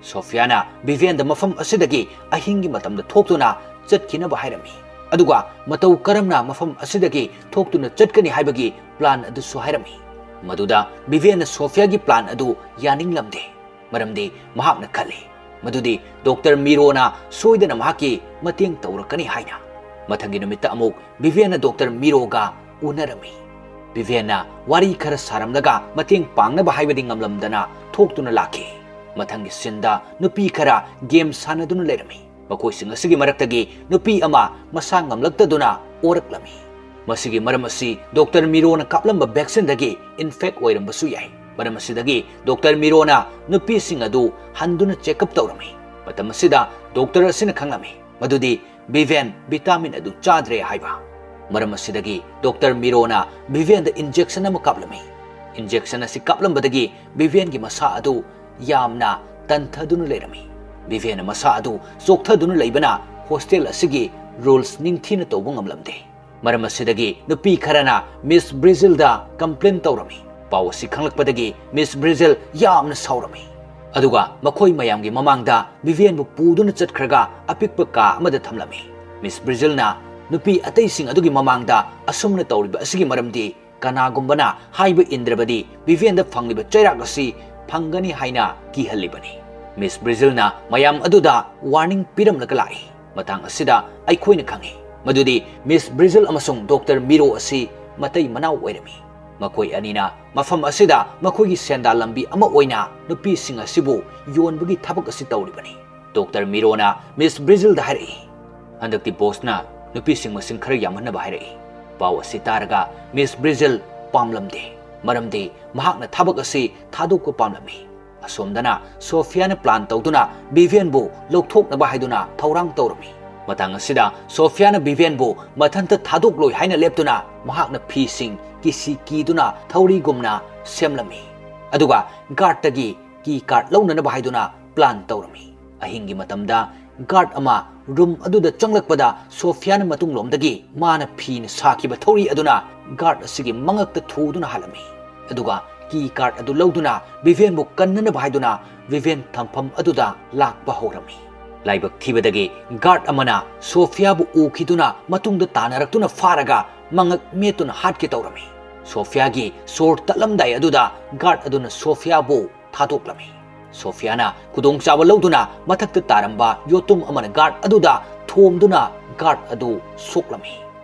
ꯁꯣꯐꯤꯌꯥꯅ ꯚꯤꯚꯤꯌꯟꯗ ꯃꯐꯝ ꯑꯁꯤꯗꯒꯤ ꯑꯍꯤꯡꯒꯤ ꯃꯇꯝꯗ ꯊꯣꯛꯇꯨꯅ ꯆꯠꯈꯤꯅꯕ ꯍꯥꯏꯔꯝꯃꯤ꯫ ꯑꯗꯨꯒ ꯃꯇꯧ ꯀꯔꯝꯅ ꯃꯐꯝ ꯑꯁꯤꯗꯒꯤ ꯊꯣꯛꯇꯨꯅ ꯆꯠꯀꯅꯤ ꯍꯥꯏꯕꯒꯤ plan ꯑꯗꯨꯁꯨ ꯍꯥꯏꯔꯝꯃꯤ꯫ ꯃꯗꯨꯗ ꯚꯤꯚꯤꯌꯟꯅ ꯁꯣꯐꯤꯌꯥꯒꯤ plan ꯑꯗꯨ ꯌꯥꯅꯤꯡꯂꯝꯗꯦ꯫ ꯃꯔꯝꯗꯤ ꯃꯍꯥꯛꯅ ꯈꯜꯂꯤ ꯃꯗꯨꯗꯤ ꯗꯣꯛꯇꯔ ꯃꯤꯔꯣꯅ ꯁꯣꯏꯗꯅ ꯃꯍꯥꯛꯀꯤ ꯃꯇꯦꯡ ꯇꯧꯔꯛꯀꯅꯤ ꯍꯥꯏꯅ꯫ ꯃꯊꯪꯒꯤ ꯅꯨꯃꯤꯠꯇ ꯑꯃꯨꯛ ꯚꯤꯚꯤꯌꯟꯅ ꯗꯣꯛꯇꯔ ꯃꯤꯔꯣꯒ ꯎꯅꯔꯝꯃꯤ꯫ ꯚꯤꯚꯤꯌꯟꯅ ꯋꯥꯔꯤ ꯈꯔ ꯁꯥꯔꯝꯂꯒ ꯃꯇꯦꯡ ꯄꯥꯡꯅꯕ ꯍꯥꯏꯕꯗꯤ ꯉꯝꯂꯝꯗꯅ ꯊꯣꯛꯇꯨꯅ ꯂꯥꯛꯈꯤ꯫ ꯃꯊꯪꯒꯤ sceneꯗ ꯅꯨꯄꯤ ꯈꯔ game ꯁꯥꯟꯅꯗꯨꯅ ꯂꯩꯔꯝꯃꯤ꯫ ꯃꯈꯣꯏꯁꯤꯡ ꯑꯁꯤꯒꯤ ꯃꯔꯛꯇꯒꯤ ꯅꯨꯄꯤ ꯑꯃ ꯃꯁꯥ ꯉꯝꯂꯛꯇꯗꯨꯅ ꯑꯣꯔꯛꯂꯝꯃꯤ꯫ ꯃꯁꯤꯒꯤ ꯃꯔꯝ ꯑꯁꯤ ꯗꯣꯛꯇꯔ ꯃꯤꯔꯣꯅ ꯀꯥꯞꯂꯝꯕ vaccineꯗꯒꯤ infect ꯑꯣꯏꯔꯝꯕꯁꯨ ꯌꯥꯏ꯫ ꯃꯔꯝ ꯑꯁꯤꯗꯒꯤ ꯗꯣꯛꯇꯔ ꯃꯤꯔꯣꯅ ꯅꯨꯄꯤꯁꯤꯡ ꯑꯗꯨ ꯍꯟꯗꯨꯅ checkup ꯇꯧꯔꯝꯃꯤ꯫ ꯃꯇꯝ ꯑꯁꯤꯗ ꯗꯣꯛꯇꯔ ꯑꯁꯤꯅ ꯈꯪꯂꯝꯃꯤ ꯃꯗꯨꯗꯤ ꯚꯤꯚꯤꯌꯟ vitamin ꯑꯗꯨ ꯆꯥꯗ꯭ꯔꯦ ꯍꯥꯏꯕ꯫ ꯃꯔꯝ ꯑꯁꯤꯗꯒꯤ ꯗꯣꯛꯇꯔ ꯃꯤꯔꯣꯅ ꯚꯤꯚꯤꯌꯟꯗ injection ꯑꯃ ꯀꯥꯞꯂꯝꯃꯤ꯫ Injection ꯑꯁꯤ ꯀꯥꯞꯂꯝꯕꯗꯒꯤ ꯚꯤꯚꯤꯌꯟꯒꯤ ꯃꯁꯥ ꯑꯗꯨ ꯌꯥꯝꯅ ꯇꯟꯊꯗꯨꯅ ꯂꯩꯔꯝꯃꯤ꯫ ꯚꯤꯚꯤꯌꯟꯅ ꯃꯁꯥ ꯑꯗꯨ ꯆꯣꯛꯊꯗꯨꯅ ꯂꯩꯕꯅ hostel ꯑꯁꯤꯒꯤ rules ꯅꯤꯡꯊꯤꯅ ꯇꯧꯕ ꯉꯝꯂꯝꯗꯦ꯫ ꯃꯔꯝ ꯑꯁꯤꯗꯒꯤ ꯅꯨꯄꯤ ꯈꯔꯅ ꯃꯤꯁ ꯕ꯭ꯔꯤꯖꯤꯜꯗ complain ꯇꯧꯔꯝꯃꯤ꯫ ꯄꯥꯎ ꯑꯁꯤ ꯈꯪꯂꯛꯄꯗꯒꯤ ꯃꯤꯁ ꯕ꯭ꯔꯤꯖꯤꯜ ꯌꯥꯝꯅ ꯁꯥꯎꯔꯝꯃꯤ꯫ ꯑꯗꯨꯒ ꯃꯈꯣꯏ ꯃꯌꯥꯝꯒꯤ ꯃꯃꯥꯡꯗ ꯚꯤꯚꯤꯌꯟꯕꯨ ꯄꯨꯗꯨꯅ ꯆꯠꯈ꯭ꯔꯒ ꯑꯄꯤꯛꯄ ꯀꯥ ꯑꯃꯗ ꯊꯝꯂꯝꯃꯤ꯫ ꯃꯤꯁ ꯕ꯭ꯔꯤꯖꯤꯜꯅ ꯅꯨꯄꯤ ꯑꯇꯩꯁꯤꯡ ꯑꯗꯨꯒꯤ ꯃꯃꯥꯡꯗ ꯑꯁꯨꯝꯅ ꯇꯧꯔꯤꯕ ꯑꯁꯤꯒꯤ ꯃꯔꯝꯗꯤ ꯀꯅꯥꯒꯨꯝꯕꯅ ꯍꯥꯏꯕ ꯏꯟꯗ꯭ꯔꯕꯗꯤ ꯚꯤꯚꯤꯌꯟꯗ ꯐꯪꯂꯤꯕ ꯆꯩꯔꯥꯛ ꯑꯁꯤ ꯐꯪꯒꯅꯤ ꯍꯥꯏꯅ ꯀꯤꯍꯜꯂꯤꯕꯅꯤ꯫ ꯃꯤꯁ ꯕ꯭ꯔꯤꯖꯤꯜꯅ ꯃꯌꯥꯝ ꯑꯗꯨꯗ warning ꯄꯤꯔꯝꯂꯒ ꯂꯥꯛꯏ꯫ ꯃꯇꯥꯡ ꯑꯁꯤꯗ ꯑꯩꯈꯣꯏꯅ ꯈꯪꯏ ꯃꯗꯨꯗꯤ ꯃꯤꯁ ꯕ꯭ꯔꯤꯖꯤꯜ ꯑꯃꯁꯨꯡ ꯗꯣꯛꯇꯔ ꯃꯤꯔꯣ ꯑꯁꯤ ꯃꯇꯩ ꯃꯅꯥꯎ ꯑꯣꯏꯔꯝꯃꯤ꯫ ꯃꯈꯣꯏ ꯑꯅꯤꯅ ꯃꯐꯝ ꯑꯁꯤꯗ ꯃꯈꯣꯏꯒꯤ ꯁꯦꯟꯗꯥꯟ ꯂꯝꯕꯤ ꯑꯃ ꯑꯣꯏꯅ ꯅꯨꯄꯤꯁꯤꯡ ꯑꯁꯤꯕꯨ ꯌꯣꯟꯕꯒꯤ ꯊꯕꯛ ꯑꯁꯤ ꯇꯧꯔꯤꯕꯅꯤ꯫ ꯗꯣꯛꯇꯔ ꯃꯤꯔꯣꯅ ꯃꯤꯁ ꯕ꯭ꯔꯤꯖꯤꯜꯗ ꯍꯥꯏꯔꯛꯏ, "ꯍꯟꯗꯛꯇꯤ ꯕꯣꯁꯅ ꯅꯨꯄꯤꯁꯤꯡ ꯃꯁꯤꯡ ꯈꯔ ꯌꯥꯝꯍꯟꯅꯕ ꯍꯥꯏꯔꯛꯏ꯫" ꯄꯥꯎ ꯑꯁꯤ ꯇꯥꯔꯒ ꯃꯤꯁ ꯕ꯭ꯔꯤꯖꯤꯜ ꯄꯥꯝꯂꯝꯗꯦ, ꯃꯔꯝꯗꯤ ꯃꯍꯥꯛꯅ ꯊꯕꯛ ꯑꯁꯤ ꯊꯥꯗꯣꯛꯄ ꯄꯥꯝꯂꯝꯃꯤ꯫ ꯑꯁꯣꯝꯗꯅ ꯁꯣꯐꯤꯌꯥꯅ plan ꯇꯧꯗꯨꯅ ꯚꯤꯚꯤꯌꯟꯕꯨ ꯂꯧꯊꯣꯛꯅꯕ ꯍꯥꯏꯗꯨꯅ ꯊꯧꯔꯥꯡ ꯇꯧꯔꯝꯃꯤ꯫ ꯃꯇꯥꯡ ꯑꯁꯤꯗ ꯁꯣꯐꯤꯌꯥꯅ ꯚꯤꯚꯤꯌꯟꯕꯨ ꯃꯊꯟꯇ ꯊꯥꯗꯣꯛꯂꯣꯏ ꯍꯥꯏꯅ ꯂꯦꯞꯇꯨꯅ ꯃꯍꯥꯛꯅ ꯐꯤꯁꯤꯡ ꯀꯤꯁꯤ ꯀꯤꯗꯨꯅ ꯊꯧꯔꯤꯒꯨꯝꯅ ꯁꯦꯝꯂꯝꯃꯤ꯫ ꯑꯗꯨꯒ guardꯇꯒꯤ key card ꯂꯧꯅꯅꯕ ꯍꯥꯏꯗꯨꯅ plan ꯇꯧꯔꯝꯃꯤ꯫ ꯑꯍꯤꯡꯒꯤ ꯃꯇꯝꯗ guard ꯑꯃ room ꯑꯗꯨꯗ ꯆꯪꯂꯛꯄꯗ ꯁꯣꯐꯤꯌꯥꯅ ꯃꯇꯨꯡꯂꯣꯝꯗꯒꯤ ꯃꯥꯅ ꯐꯤꯅ ꯁꯥꯈꯤꯕ ꯊꯧꯔꯤ ꯑꯗꯨꯅ guard ꯑꯁꯤꯒꯤ ꯃꯉꯛꯇ ꯊꯨꯗꯨꯅ ꯍꯥꯠꯂꯝꯃꯤ꯫ ꯑꯗꯨꯒ ꯀꯤ ꯀꯥꯔꯗ ꯑꯗꯨ ꯂꯧꯗꯨꯅ ꯚꯤꯚꯦꯟꯕꯨ ꯀꯟꯅꯅꯕ ꯍꯥꯏꯗꯨꯅ ꯚꯤꯚꯦꯟ ꯊꯝꯐꯝ ꯑꯗꯨꯗ ꯂꯥꯛꯄ ꯍꯧꯔꯝꯃꯤ꯫ ꯂꯥꯏꯕꯛ ꯊꯤꯕꯗꯒꯤ ꯒꯥꯔꯗ ꯑꯃꯅ ꯁꯣꯐꯤꯌꯥꯕꯨ ꯎꯈꯤꯗꯨꯅ ꯃꯇꯨꯡꯗ ꯇꯥꯟꯅꯔꯛꯇꯨꯅ ꯐꯥꯔꯒ ꯃꯉꯛ ꯃꯦꯠꯇꯨꯅ ꯍꯥꯠꯀꯦ ꯇꯧꯔꯝꯃꯤ꯫ ꯁꯣꯐꯤꯌꯥꯒꯤ ꯁꯣꯔ ꯇꯠꯂꯝꯗꯥꯏ ꯑꯗꯨꯗ ꯒꯥꯔꯗ ꯑꯗꯨꯅ ꯁꯣꯐꯤꯌꯥꯕꯨ ꯊꯥꯗꯣꯛꯂꯝꯃꯤ꯫ ꯁꯣꯐꯤꯌꯥꯅ ꯈꯨꯗꯣꯡꯆꯥꯕ ꯂꯧꯗꯨꯅ ꯃꯊꯛꯇ ꯇꯥꯔꯝꯕ ꯌꯣꯠꯇꯨꯝ ꯑꯃꯅ ꯒꯥꯔꯗ ꯑꯗꯨꯗ ꯊꯣꯝꯗꯨꯅ ꯒꯥꯔꯗ ꯑꯗꯨ ꯁꯣꯛꯂꯝꯃꯤ꯫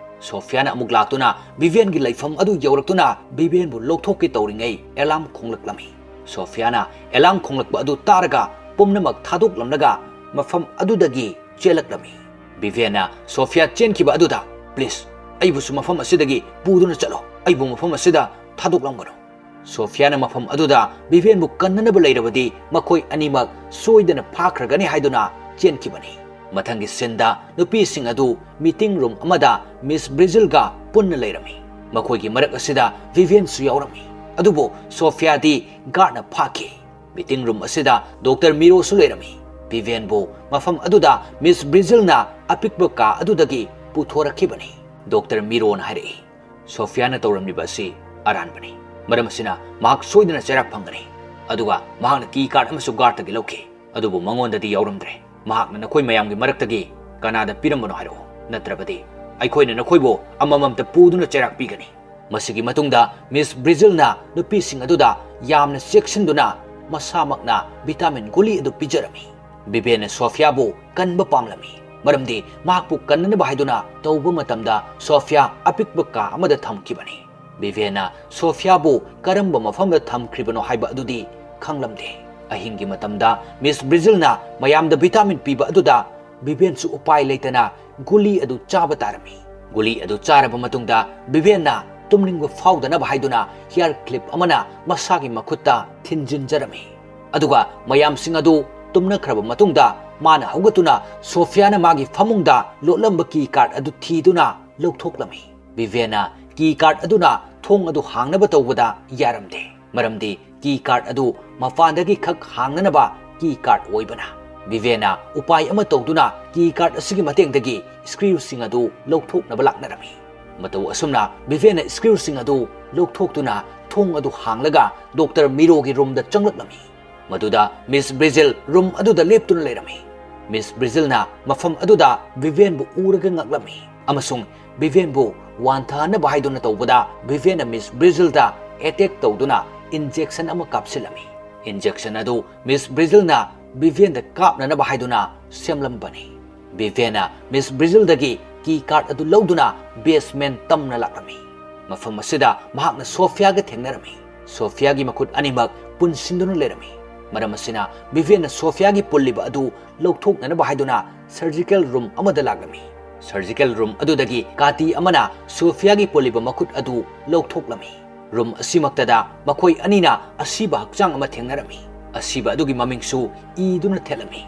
ꯁꯣꯐꯤꯌꯥꯅ ꯑꯃꯨꯛ ꯂꯥꯛꯇꯨꯅ ꯚꯤꯚꯦꯟꯒꯤ ꯂꯩꯐꯝ ꯑꯗꯨ ꯌꯧꯔꯛꯇꯨꯅ ꯚꯤꯚꯦꯟꯕꯨ ꯂꯧꯊꯣꯛꯀꯦ ꯇꯧꯔꯤꯉꯩ ꯑꯦꯂꯥꯔꯝ ꯈꯣꯡꯂꯛꯂꯝꯃꯤ꯫ ꯁꯣꯐꯤꯌꯥꯅ ꯑꯦꯂꯥꯔꯝ ꯈꯣꯡꯂꯛꯄ ꯑꯗꯨ ꯇꯥꯔꯒ ꯄꯨꯝꯅꯃꯛ ꯊꯥꯗꯣꯛꯂꯝꯂꯒ ꯃꯐꯝ ꯑꯗꯨꯗꯒꯤ ꯆꯦꯜꯂꯛꯂꯝꯃꯤ꯫ ꯚꯤꯚꯦꯟꯅ ꯁꯣꯐꯤꯌꯥ ꯆꯦꯟꯈꯤꯕ ꯑꯗꯨꯗ, "ꯄ꯭ꯂꯤꯖ, ꯑꯩꯕꯨꯁꯨ ꯃꯐꯝ ꯑꯁꯤꯗꯒꯤ ꯄꯨꯗꯨꯅ ꯆꯠꯂꯣ꯫ ꯑꯩꯕꯨ ꯃꯐꯝ ꯑꯁꯤꯗ ꯊꯥꯗꯣꯛꯂꯝꯒꯅꯨ꯫" ꯁꯣꯐꯤꯌꯥꯅ ꯃꯐꯝ ꯑꯗꯨꯗ ꯚꯤꯚꯦꯟꯕꯨ ꯀꯟꯅꯅꯕ ꯂꯩꯔꯕꯗꯤ ꯃꯈꯣꯏ ꯑꯅꯤꯃꯛ ꯁꯣꯏꯗꯅ ꯐꯥꯈ꯭ꯔꯒꯅꯤ ꯍꯥꯏꯗꯨꯅ ꯆꯦꯟꯈꯤꯕꯅꯤ꯫ ꯃꯊꯪꯒꯤ ꯁꯤꯟꯗ ꯅꯨꯄꯤꯁꯤꯡ ꯑꯗꯨ ꯃꯤꯇꯤꯡ ꯔꯨꯝ ꯑꯃꯗ ꯃꯤꯁ ꯕ꯭ꯔꯤꯖꯤꯜꯒ ꯄꯨꯟꯅ ꯂꯩꯔꯝꯃꯤ꯫ ꯃꯈꯣꯏꯒꯤ ꯃꯔꯛ ꯑꯁꯤꯗ ꯚꯤꯚꯦꯟꯁꯨ ꯌꯥꯎꯔꯝꯃꯤ꯫ ꯑꯗꯨꯕꯨ ꯁꯣꯐꯤꯌꯥꯗꯤ ꯒꯥꯔꯗꯅ ꯐꯥꯈꯤ꯫ ꯃꯤꯇꯤꯡ ꯔꯨꯝ ꯑꯁꯤꯗ ꯗꯣꯛꯇꯔ ꯃꯤꯔꯣꯁꯨ ꯂꯩꯔꯝꯃꯤ꯫ ꯚꯤꯚꯦꯟꯕꯨ ꯃꯐꯝ ꯑꯗꯨꯗ ꯃꯤꯁ ꯕ꯭ꯔꯤꯖꯤꯜꯅ ꯑꯄꯤꯛꯄ ꯀꯥ ꯑꯗꯨꯗꯒꯤ ꯄꯨꯊꯣꯔꯛꯈꯤꯕꯅꯤ꯫ ꯗꯣꯛꯇꯔ ꯃꯤꯔꯣꯅ ꯍꯥꯏꯔꯛꯏ, "ꯁꯣꯐꯤꯌꯥꯅ ꯇꯧꯔꯝꯂꯤꯕ ꯑꯁꯤ ꯑꯔꯥꯟꯕꯅꯤ꯫ ꯃꯔꯝ ꯑꯁꯤꯅ ꯃꯍꯥꯛ ꯁꯣꯏꯗꯅ ꯆꯩꯔꯥꯛ ꯐꯪꯒꯅꯤ꯫" ꯑꯗꯨꯒ ꯃꯍꯥꯛꯅ ꯀꯤ ꯀꯥꯔꯗ ꯑꯃꯁꯨ ꯒꯥꯔꯗꯇꯒꯤ ꯂꯧꯈꯤ꯫ ꯑꯗꯨꯕꯨ ꯃꯉꯣꯟꯗꯗꯤ ꯌꯥꯎꯔꯝꯗ꯭ꯔꯦ꯫ "ꯃꯍꯥꯛꯅ ꯅꯈꯣꯏ ꯃꯌꯥꯝꯒꯤ ꯃꯔꯛꯇꯒꯤ ꯀꯅꯥꯗ ꯄꯤꯔꯝꯕꯅꯣ ꯍꯥꯏꯔꯛꯎ, ꯅꯠꯇ꯭ꯔꯕꯗꯤ ꯑꯩꯈꯣꯏꯅ ꯅꯈꯣꯏꯕꯨ ꯑꯃꯃꯝꯇ ꯄꯨꯗꯨꯅ ꯆꯩꯔꯥꯛ ꯄꯤꯒꯅꯤ꯫" ꯃꯁꯤꯒꯤ ꯃꯇꯨꯡꯗ ꯃꯤꯁ ꯕ꯭ꯔꯤꯖꯤꯜꯅ ꯅꯨꯄꯤꯁꯤꯡ ꯑꯗꯨꯗ ꯌꯥꯝꯅ ꯆꯦꯛꯁꯤꯟꯗꯨꯅ ꯃꯁꯥꯃꯛꯅ ꯚꯤꯇꯥꯃꯤꯟ ꯒꯨꯂꯤ ꯑꯗꯨ ꯄꯤꯖꯔꯝꯃꯤ꯫ ꯚꯤꯚꯦꯟꯅ ꯁꯣꯐꯤꯌꯥꯕꯨ ꯀꯟꯕ ꯄꯥꯝꯂꯝꯃꯤ, ꯃꯔꯝꯗꯤ ꯃꯍꯥꯛꯄꯨ ꯀꯟꯅꯅꯕ ꯍꯥꯏꯗꯨꯅ ꯇꯧꯕ ꯃꯇꯝꯗ ꯁꯣꯐꯤꯌꯥ ꯑꯄꯤꯛꯄ ꯀꯥ ꯑꯃꯗ ꯊꯝꯈꯤꯕꯅꯤ꯫ ꯚꯤꯚꯦꯟꯅ ꯁꯣꯐꯤꯌꯥꯕꯨ ꯀꯔꯝꯕ ꯃꯐꯝꯗ ꯊꯝꯈ꯭ꯔꯤꯕꯅꯣ ꯍꯥꯏꯕ ꯑꯗꯨꯗꯤ ꯈꯪꯂꯝꯗꯦ꯫ ꯑꯍꯤꯡꯒꯤ ꯃꯇꯝꯗ ꯃꯤꯁ ꯕ꯭ꯔꯤꯖꯤꯜꯅ ꯃꯌꯥꯝꯗ ꯚꯤꯇꯥꯃꯤꯟ ꯄꯤꯕ ꯑꯗꯨꯗ ꯚꯤꯚꯦꯟꯁꯨ ꯎꯄꯥꯏ ꯂꯩꯇꯅ ꯒꯨꯂꯤ ꯑꯗꯨ ꯆꯥꯕ ꯇꯥꯔꯝꯃꯤ꯫ ꯒꯨꯂꯤ ꯑꯗꯨ ꯆꯥꯔꯕ ꯃꯇꯨꯡꯗ ꯚꯤꯚꯦꯟꯅ ꯇꯨꯝꯅꯤꯡꯕ ꯐꯥꯎꯗꯅꯕ ꯍꯥꯏꯗꯨꯅ ꯍꯤꯌꯥꯔ ꯀ꯭ꯂꯤꯞ ꯑꯃꯅ ꯃꯁꯥꯒꯤ ꯃꯈꯨꯠꯇ ꯊꯤꯟꯖꯤꯟꯖꯔꯝꯃꯤ꯫ ꯑꯗꯨꯒ ꯃꯌꯥꯝꯁꯤꯡ ꯑꯗꯨ ꯇꯨꯝꯅꯈ꯭ꯔꯕ ꯃꯇꯨꯡꯗ ꯃꯥꯅ ꯍꯧꯒꯠꯇꯨꯅ ꯁꯣꯐꯤꯌꯥꯅ ꯃꯥꯒꯤ ꯐꯃꯨꯡꯗ ꯂꯣꯠꯂꯝꯕ ꯀꯤ ꯀꯥꯔꯗ ꯑꯗꯨ ꯊꯤꯗꯨꯅ ꯂꯧꯊꯣꯛꯂꯝꯃꯤ꯫ ꯚꯤꯚꯦꯟꯅ ꯀꯤ ꯀꯥꯔꯗ ꯑꯗꯨꯅ ꯊꯣꯡ ꯑꯗꯨ ꯍꯥꯡꯅꯕ ꯇꯧꯕꯗ ꯌꯥꯔꯝꯗꯦ, ꯃꯔꯝꯗꯤ ꯀꯤ ꯀꯥꯔꯗ ꯑꯗꯨ ꯃꯄꯥꯟꯗꯒꯤ ꯈꯛ ꯍꯥꯡꯅꯅꯕ ꯀꯤ ꯀꯥꯔꯗ ꯑꯣꯏꯕꯅ꯫ ꯚꯤꯚꯦꯟꯅ ꯎꯄꯥꯏ ꯑꯃ ꯇꯧꯗꯨꯅ ꯀꯤ ꯀꯥꯔꯗ ꯑꯁꯤꯒꯤ ꯃꯇꯦꯡꯗꯒꯤ ꯁ꯭ꯀ꯭ꯔꯨꯁꯤꯡ ꯑꯗꯨ ꯂꯧꯊꯣꯛꯅꯕ ꯂꯥꯛꯅꯔꯝꯃꯤ꯫ ꯃꯇꯧ ꯑꯁꯨꯝꯅ ꯚꯤꯚꯦꯟꯅ ꯁ꯭ꯀ꯭ꯔꯨꯁꯤꯡ ꯑꯗꯨ ꯂꯧꯊꯣꯛꯇꯨꯅ ꯊꯣꯡ ꯑꯗꯨ ꯍꯥꯡꯂꯒ ꯗꯣꯛꯇꯔ ꯃꯤꯔꯣꯒꯤ ꯔꯨꯝꯗ ꯆꯪꯂꯛꯂꯝꯃꯤ꯫ ꯃꯗꯨꯗ ꯃꯤꯁ ꯕ꯭ꯔꯤꯖꯤꯜ ꯔꯨꯝ ꯑꯗꯨꯗ ꯂꯦꯞꯇꯨꯅ ꯂꯩꯔꯝꯃꯤ꯫ ꯃꯤꯁ ꯕ꯭ꯔꯤꯖꯤꯜꯅ ꯃꯐꯝ ꯑꯗꯨꯗ ꯚꯤꯚꯤꯌꯟꯕꯨ ꯎꯔꯒ ꯉꯛꯂꯝꯃꯤ ꯑꯃꯁꯨꯡ ꯚꯤꯚꯤꯌꯟꯕꯨ ꯋꯥꯟꯊꯍꯟꯅꯕ ꯍꯥꯏꯗꯨꯅ ꯇꯧꯕꯗ, ꯚꯤꯚꯤꯌꯟꯅ ꯃꯤꯁ ꯕ꯭ꯔꯤꯖꯤꯜꯗ ꯑꯦꯇꯦꯛ ꯇꯧꯗꯨꯅ ꯏꯟꯖꯦꯛꯁꯟ ꯑꯃ ꯀꯥꯞꯁꯤꯜꯂꯝꯃꯤ꯫ ꯏꯟꯖꯦꯛꯁꯟ ꯑꯗꯨ ꯃꯤꯁ ꯕ꯭ꯔꯤꯖꯤꯜꯅ ꯚꯤꯚꯤꯌꯟꯗ ꯀꯥꯞꯅꯅꯕ ꯍꯥꯏꯗꯨꯅ ꯁꯦꯝꯂꯝꯕꯅꯤ꯫ ꯚꯤꯚꯤꯌꯟꯅ ꯃꯤꯁ ꯕ꯭ꯔꯤꯖꯤꯜꯗꯒꯤ ꯀꯤ ꯀꯥꯔꯗ ꯑꯗꯨ ꯂꯧꯗꯨꯅ ꯕꯦꯁꯃꯦꯟ ꯇꯝꯅ ꯂꯥꯛꯂꯝꯃꯤ꯫ ꯃꯐꯝ ꯑꯁꯤꯗ ꯃꯍꯥꯛꯅ ꯁꯣꯐꯤꯌꯥꯒ ꯊꯦꯡꯅꯔꯝꯃꯤ꯫ ꯁꯣꯐꯤꯌꯥꯒꯤ ꯃꯈꯨꯠ ꯑꯅꯤꯃꯛ ꯄꯨꯟꯁꯤꯟꯗꯨꯅ ꯂꯩꯔꯝꯃꯤ꯫ ꯃꯔꯝ ꯑꯁꯤꯅ, ꯚꯤꯚꯤꯌꯟꯅ ꯁꯣꯐꯤꯌꯥꯒꯤ ꯄꯨꯜꯂꯤꯕ ꯑꯗꯨ ꯂꯧꯊꯣꯛꯅꯅꯕ ꯍꯥꯏꯗꯨꯅ ꯁꯔꯖꯤꯀꯦꯜ ꯔꯨꯝ ꯑꯃꯗ ꯂꯥꯛꯂꯝꯃꯤ꯫ ꯁꯔꯖꯤꯀꯦꯜ ꯔꯨꯝ ꯑꯗꯨꯗꯒꯤ ꯀꯥꯇꯤ ꯑꯃꯅ ꯁꯣꯐꯤꯌꯥꯒꯤ ꯄꯨꯜꯂꯤꯕ ꯃꯈꯨꯠ ꯑꯗꯨ ꯂꯧꯊꯣꯛꯂꯝꯃꯤ꯫ ꯔꯨꯝ ꯑꯁꯤꯃꯛꯇꯗ ꯃꯈꯣꯏ ꯑꯅꯤꯅ ꯑꯁꯤꯕ ꯍꯛꯆꯥꯡ ꯑꯃ ꯊꯦꯡꯅꯔꯝꯃꯤ꯫ ꯑꯁꯤꯕ ꯑꯗꯨꯒꯤ ꯃꯃꯤꯡꯁꯨ ꯏꯗꯨꯅ ꯊꯦꯠꯂꯝꯃꯤ꯫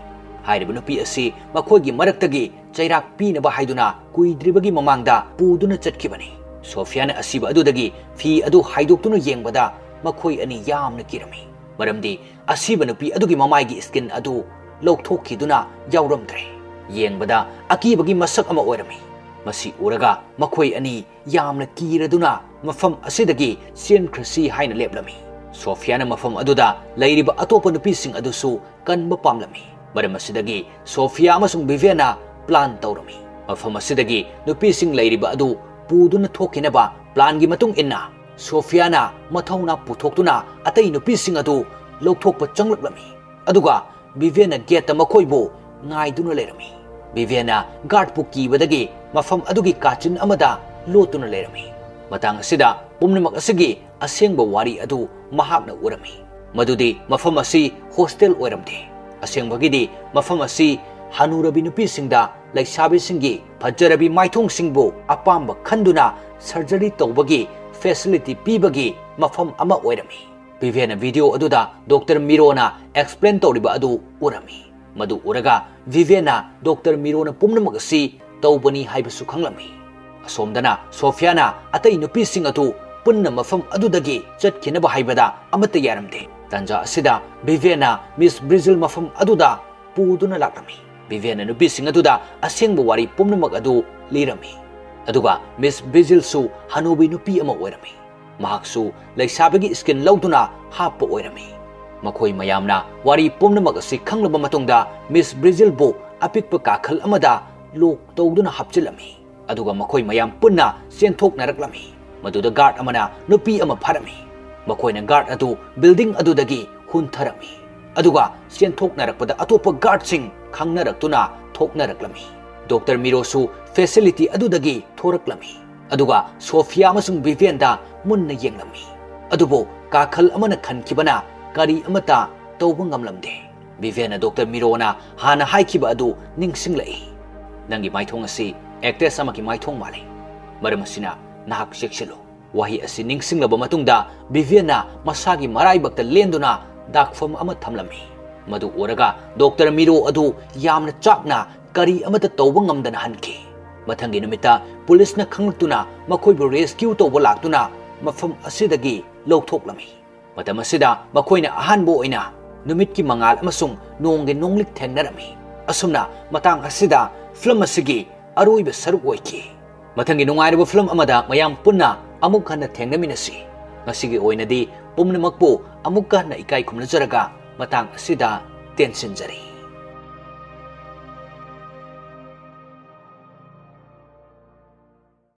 ꯍꯥꯏꯔꯤꯕ ꯅꯨꯄꯤ ꯑꯁꯤ ꯃꯈꯣꯏꯒꯤ ꯃꯔꯛꯇꯒꯤ ꯆꯩꯔꯥꯛ ꯄꯤꯅꯕ ꯍꯥꯏꯗꯨꯅ ꯀꯨꯏꯗ꯭ꯔꯤꯕꯒꯤ ꯃꯃꯥꯡꯗ ꯄꯨꯗꯨꯅ ꯆꯠꯈꯤꯕꯅꯤ꯫ ꯁꯣꯐꯤꯌꯥꯅ ꯑꯁꯤꯕ ꯑꯗꯨꯗꯒꯤ ꯐꯤ ꯑꯗꯨ ꯍꯥꯏꯗꯣꯛꯇꯨꯅ ꯌꯦꯡꯕꯗ, ꯃꯈꯣꯏ ꯑꯅꯤ ꯌꯥꯝꯅ ꯀꯤꯔꯝꯃꯤ꯫ ꯃꯔꯝꯗꯤ ꯑꯁꯤꯕ ꯅꯨꯄꯤ ꯑꯗꯨꯒꯤ ꯃꯃꯥꯏꯒꯤ ꯁ꯭ꯀꯤꯟ ꯑꯗꯨ ꯂꯧꯊꯣꯛꯈꯤꯗꯨꯅ ꯌꯥꯎꯔꯝꯗ꯭ꯔꯦ꯫ ꯌꯦꯡꯕꯗ ꯑꯀꯤꯕꯒꯤ ꯃꯁꯛ ꯑꯃ ꯑꯣꯏꯔꯝꯃꯤ꯫ ꯃꯁꯤ ꯎꯔꯒ ꯃꯈꯣꯏ ꯑꯅꯤ ꯌꯥꯝꯅ ꯀꯤꯔꯗꯨꯅ ꯃꯐꯝ ꯑꯁꯤꯗꯒꯤ ꯆꯦꯟꯈ꯭ꯔꯁꯤ ꯍꯥꯏꯅ ꯂꯦꯞꯂꯝꯃꯤ꯫ ꯁꯣꯐꯤꯌꯥꯅ ꯃꯐꯝ ꯑꯗꯨꯗ ꯂꯩꯔꯤꯕ ꯑꯇꯣꯞꯄ ꯅꯨꯄꯤꯁꯤꯡ ꯑꯗꯨꯁꯨ ꯀꯟꯕ ꯄꯥꯝꯂꯝꯃꯤ꯫ ꯃꯔꯝ ꯑꯁꯤꯗꯒꯤ ꯁꯣꯐꯤꯌꯥ ꯑꯃꯁꯨꯡ ꯚꯤꯚꯤꯌꯟꯅ ꯄ꯭ꯂꯥꯟ ꯇꯧꯔꯝꯃꯤ꯫ ꯃꯐꯝ ꯑꯁꯤꯗꯒꯤ ꯅꯨꯄꯤꯁꯤꯡ ꯂꯩꯔꯤꯕ ꯑꯗꯨ ꯄꯨꯗꯨꯅ ꯊꯣꯛꯈꯤꯅꯕ ꯄ꯭ꯂꯥꯟꯒꯤ ꯃꯇꯨꯡ ꯏꯟꯅ, ꯁꯣꯐꯤꯌꯥꯅ ꯃꯊꯧꯅꯥ ꯄꯨꯊꯣꯛꯇꯨꯅ ꯑꯇꯩ ꯅꯨꯄꯤꯁꯤꯡ ꯑꯗꯨ ꯂꯧꯊꯣꯛꯄ ꯆꯪꯂꯛꯂꯝꯃꯤ꯫ ꯑꯗꯨꯒ ꯚꯤꯚꯤꯌꯟꯅ ꯒꯦꯠꯇ ꯃꯈꯣꯏꯕꯨ ꯉꯥꯏꯗꯨꯅ ꯂꯩꯔꯝꯃꯤ꯫ ꯚꯤꯚꯤꯌꯟꯅ ꯒꯥꯔꯗꯄꯨ ꯀꯤꯕꯗꯒꯤ ꯃꯐꯝ ꯑꯗꯨꯒꯤ ꯀꯥꯆꯤꯟ ꯑꯃꯗ ꯂꯣꯠꯇꯨꯅ ꯂꯩꯔꯝꯃꯤ꯫ ꯃꯇꯥꯡ ꯑꯁꯤꯗ ꯄꯨꯝꯅꯃꯛ ꯑꯁꯤꯒꯤ ꯑꯁꯦꯡꯕ ꯋꯥꯔꯤ ꯑꯗꯨ ꯃꯍꯥꯛꯅ ꯎꯔꯝꯃꯤ, ꯃꯗꯨꯗꯤ ꯃꯐꯝ ꯑꯁꯤ ꯍꯣꯁꯇꯦꯜ ꯑꯣꯏꯔꯝꯗꯦ꯫ ꯑꯁꯦꯡꯕꯒꯤꯗꯤ ꯃꯐꯝ ꯑꯁꯤ ꯍꯅꯨꯔꯕꯤ ꯅꯨꯄꯤꯁꯤꯡꯗ ꯂꯩꯁꯥꯕꯤꯁꯤꯡꯒꯤ ꯐꯖꯔꯕꯤ ꯃꯥꯏꯊꯣꯡꯁꯤꯡꯕꯨ ꯑꯄꯥꯝꯕ ꯈꯟꯗꯨꯅ ꯁꯔꯖꯔꯤ ꯇꯧꯕꯒꯤ ꯐꯦꯁꯤꯂꯤꯇꯤ ꯄꯤꯕꯒꯤ ꯃꯐꯝ ꯑꯃ ꯑꯣꯏꯔꯝꯃꯤ꯫ ꯚꯤꯚꯤꯌꯟꯅ ꯚꯤꯗꯤꯑꯣ ꯑꯗꯨꯗ ꯗꯣꯛꯇꯔ ꯃꯤꯔꯣꯅ ꯑꯦꯛꯁꯄ꯭ꯂꯦꯟ ꯇꯧꯔꯤꯕ ꯑꯗꯨ ꯎꯔꯝꯃꯤ꯫ ꯃꯗꯨ ꯎꯔꯒ ꯚꯤꯚꯤꯌꯟꯅ ꯗꯣꯛꯇꯔ ꯃꯤꯔꯣꯅ ꯄꯨꯝꯅꯃꯛ ꯑꯁꯤ ꯇꯧꯕꯅꯤ ꯍꯥꯏꯕꯁꯨ ꯈꯪꯂꯝꯃꯤ꯫ ꯑꯁꯣꯝꯗꯅ ꯁꯣꯐꯤꯌꯥꯅ ꯑꯇꯩ ꯅꯨꯄꯤꯁꯤꯡ ꯑꯗꯨ ꯄꯨꯟꯅ ꯃꯐꯝ ꯑꯗꯨꯗꯒꯤ ꯆꯠꯈꯤꯅꯕ ꯍꯥꯏꯕꯗ ꯑꯃꯠꯇ ꯌꯥꯔꯝꯗꯦ꯫ ꯇꯥꯟꯖꯥ ꯑꯁꯤꯗ ꯚꯤꯚꯤꯌꯟꯅ ꯃꯤꯁ ꯕ꯭ꯔꯤꯖꯤꯜ ꯃꯐꯝ ꯑꯗꯨꯗ ꯄꯨꯗꯨꯅ ꯂꯥꯛꯂꯝꯃꯤ꯫ ꯚꯤꯚꯤꯌꯟꯅ ꯅꯨꯄꯤꯁꯤꯡ ꯑꯗꯨꯗ ꯑꯁꯦꯡꯕ ꯋꯥꯔꯤ ꯄꯨꯝꯅꯃꯛ ꯑꯗꯨ ꯂꯤꯔꯝꯃꯤ꯫ ꯑꯗꯨꯒ ꯃꯤꯁ ꯕ꯭ꯔꯤꯖꯤꯜꯁꯨ ꯍꯅꯨꯕꯤ ꯅꯨꯄꯤ ꯑꯃ ꯑꯣꯏꯔꯝꯃꯤ꯫ ꯃꯍꯥꯛꯁꯨ ꯂꯩꯁꯥꯕꯤꯒꯤ ꯁ꯭ꯀꯤꯟ ꯂꯧꯗꯨꯅ ꯍꯥꯞꯄ ꯑꯣꯏꯔꯝꯃꯤ꯫ ꯃꯈꯣꯏ ꯃꯌꯥꯝꯅ ꯋꯥꯔꯤ ꯄꯨꯝꯅꯃꯛ ꯑꯁꯤ ꯈꯪꯂꯕ ꯃꯇꯨꯡꯗ ꯃꯤꯁ ꯕ꯭ꯔꯤꯖꯤꯜꯕꯨ ꯑꯄꯤꯛꯄ ꯀꯥꯈꯜ ꯑꯃꯗ ꯂꯣꯛ ꯇꯧꯗꯨꯅ ꯍꯥꯞꯆꯤꯜꯂꯝꯃꯤ꯫ ꯑꯗꯨꯒ ꯃꯈꯣꯏ ꯃꯌꯥꯝ ꯄꯨꯟꯅ ꯆꯦꯟꯊꯣꯛꯅꯔꯛꯂꯝꯃꯤ꯫ ꯃꯗꯨꯗ ꯒꯥꯔꯗ ꯑꯃꯅ ꯅꯨꯄꯤ ꯑꯃ ꯐꯥꯔꯝꯃꯤ꯫ ꯃꯈꯣꯏꯅ ꯒꯥꯔꯗ ꯑꯗꯨ ꯕꯤꯜꯗꯤꯡ ꯑꯗꯨꯗꯒꯤ ꯍꯨꯟꯊꯔꯝꯃꯤ꯫ ꯑꯗꯨꯒ ꯆꯦꯟꯊꯣꯛꯅꯔꯛꯄꯗ ꯑꯇꯣꯞꯄ ꯒꯥꯔꯗꯁꯤꯡ ꯈꯪꯅꯔꯛꯇꯨꯅ ꯊꯣꯛꯅꯔꯛꯂꯝꯃꯤ꯫ ꯗꯣꯛꯇꯔ ꯃꯤꯔꯣꯁꯨ ꯐꯦꯁꯤꯂꯤꯇꯤ ꯑꯗꯨꯗꯒꯤ ꯊꯣꯔꯛꯂꯝꯃꯤ꯫ ꯑꯗꯨꯒ ꯁꯣꯐꯤꯌꯥ ꯑꯃꯁꯨꯡ ꯚꯤꯚꯤꯌꯟꯗ ꯃꯨꯟꯅ ꯌꯦꯡꯂꯝꯃꯤ꯫ ꯑꯗꯨꯕꯨ ꯀꯥꯈꯜ ꯑꯃꯅ ꯈꯟꯈꯤꯕꯅ ꯀꯔꯤ ꯑꯃꯠꯇ ꯇꯧꯕ ꯉꯝꯂꯝꯗꯦ꯫ ꯚꯤꯚꯤꯌꯟꯅ ꯗꯣꯛꯇꯔ ꯃꯤꯔꯣꯅ ꯍꯥꯟꯅ ꯍꯥꯏꯈꯤꯕ ꯑꯗꯨ ꯅꯤꯡꯁꯤꯡꯂꯛꯏ꯫ "ꯅꯪꯒꯤ ꯃꯥꯏꯊꯣꯡ ꯑꯁꯤ ꯑꯦꯛꯇ꯭ꯔꯦꯁ ꯑꯃꯒꯤ ꯃꯥꯏꯊꯣꯡ ꯃꯥꯜꯂꯤ꯫ ꯃꯔꯝ ꯑꯁꯤꯅ ꯅꯍꯥꯛ ꯆꯦꯛꯁꯤꯜꯂꯨ꯫" ꯋꯥꯍꯩ ꯑꯁꯤ ꯅꯤꯡꯁꯤꯡꯂꯕ ꯃꯇꯨꯡꯗ ꯚꯤꯚꯤꯌꯟꯅ ꯃꯁꯥꯒꯤ ꯃꯔꯥꯏꯕꯛꯇ ꯂꯦꯟꯗꯨꯅ ꯗꯥꯛꯐꯝ ꯑꯃ ꯊꯝꯂꯝꯃꯤ꯫ ꯃꯗꯨ ꯎꯔꯒ ꯗꯣꯛꯇꯔ ꯃꯤꯔꯣ ꯑꯗꯨ ꯌꯥꯝꯅ ꯆꯥꯛꯅ ꯀꯔꯤ ꯑꯃꯠꯇ ꯇꯧꯕ ꯉꯝꯗꯅ ꯍꯟꯈꯤ꯫ ꯃꯊꯪꯒꯤ ꯅꯨꯃꯤꯠꯇ ꯄꯨꯂꯤꯁꯅ ꯈꯪꯂꯛꯇꯨꯅ ꯃꯈꯣꯏꯕꯨ ꯔꯦꯁꯀ꯭ꯌꯨ ꯇꯧꯕ ꯂꯥꯛꯇꯨꯅ ꯃꯐꯝ ꯑꯁꯤꯗꯒꯤ ꯂꯧꯊꯣꯛꯂꯝꯃꯤ꯫ ꯃꯇꯝ ꯑꯁꯤꯗ ꯃꯈꯣꯏꯅ ꯑꯍꯥꯟꯕ ꯑꯣꯏꯅ ꯅꯨꯃꯤꯠꯀꯤ ꯃꯉꯥꯜ ꯑꯃꯁꯨꯡ ꯅꯣꯡꯒꯤ ꯅꯣꯡꯂꯤꯛ ꯊꯦꯡꯅꯔꯝꯃꯤ꯫ ꯑꯁꯨꯝꯅ ꯃꯇꯥꯡ ꯑꯁꯤꯗ ꯐꯤꯂꯝ ꯑꯁꯤꯒꯤ ꯑꯔꯣꯏꯕ ꯁꯔꯨꯛ ꯑꯣꯏꯈꯤ꯫ ꯃꯊꯪꯒꯤ ꯅꯨꯡꯉꯥꯏꯔꯕ ꯐꯤꯂꯝ ꯑꯃꯗ ꯃꯌꯥꯝ ꯄꯨꯟꯅ ꯑꯃꯨꯛ ꯍꯟꯅ ꯊꯦꯡꯅꯃꯤꯟꯅꯁꯤ꯫ ꯉꯁꯤꯒꯤ ꯑꯣꯏꯅꯗꯤ ꯄꯨꯝꯅꯃꯛꯄꯨ ꯑꯃꯨꯛꯀ ꯍꯟꯅ ꯏꯀꯥꯏ ꯈꯨꯝꯅꯖꯔꯒ ꯃꯇꯥꯡ ꯑꯁꯤꯗ ꯇꯦꯟꯁꯤꯟꯖꯔꯤ꯫